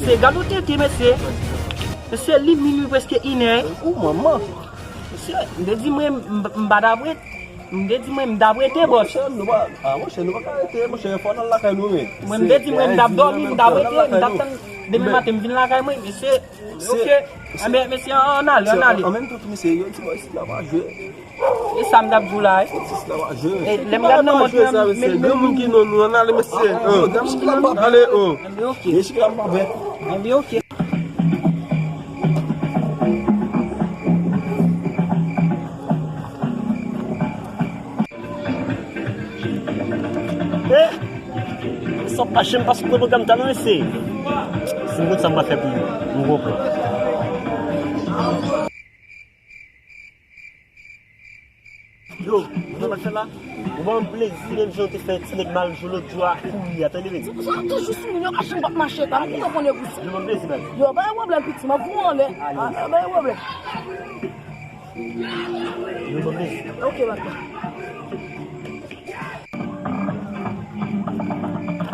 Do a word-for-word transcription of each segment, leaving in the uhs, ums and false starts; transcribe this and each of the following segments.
Se gad ou tete, mesye. Mesye, li minwi prèske inè. Ou manman. Mesye, m te di mwen m, m pa t ap ret. M te di mwen m t ap rete, bòs. Monchè, nou pa, ah, monchè, nou pa ka rete, monchè, fò n al lakay nou, men. Mwen, m te di mwen m t ap dòmi, m t ap rete, m t ap tann demen maten, m vin lakay mwen, mesye. Ok. Enben, mesye, ann ale, ann ale. An menm tan tou, mesye, yon ti bòy isit la pa jwe. E sa m t ap di w la, wi. Yon ti isit la pa jwe. E, lè m gad nan mont mwen, men, men, men, granmoun ki non nou, ann ale, mesye. Ah, oh, granmoun ki non nou. Ale, oh. Enben, ok. Mesye, la m pa bèt. Enben, ok. Eh! Sa pa janm pase pran pwogram ta non, mesye. Si m konn sa m pral fè pou yo, nou konprann. Yo, ou konn sa m ap fè la? Ou ban m plezi menm jan w te fè ti nèg mal jwe lòt jou a kouri a, tande, men. Se pou sa toujou sou moun yo ka janm p ap mache, ta moun yo konnen pou sa. Yo ban m plezi, baz. Yo, pa gen pwoblèm, piti, m ap voye w anlè. Ah, pa gen pwoblèm. Yo ban m plezi. Ok, baz.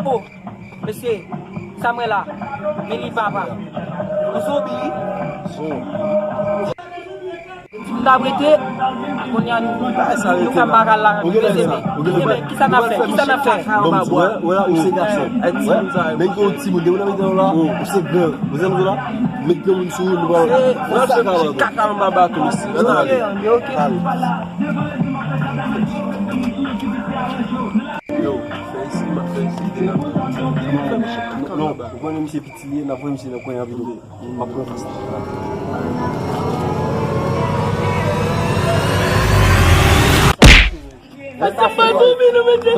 Oh, mesye, sa m wè la, men li papa. Yon zonbi, wi. M t ap rete, kounye a nou, nou fè m pa ka la, mesye, men, men, kisa n ap fè? Kisa n ap fè? Bon, wè, wè, ou se gason. Wè, men gen yon timoun, depi w nan mitan yo la, ou se gran. Ou se la? Met granmoun sou ou, nou pral, pral fè kaka anba bato, mesye. Ann ale. Yo, fè isi, m ap fè isi, de la. Non, ou konnen misye piti li ye, n ap voye misye nan kwen an vide. M ap pran fas la. Sa bay pou vin, nou mete.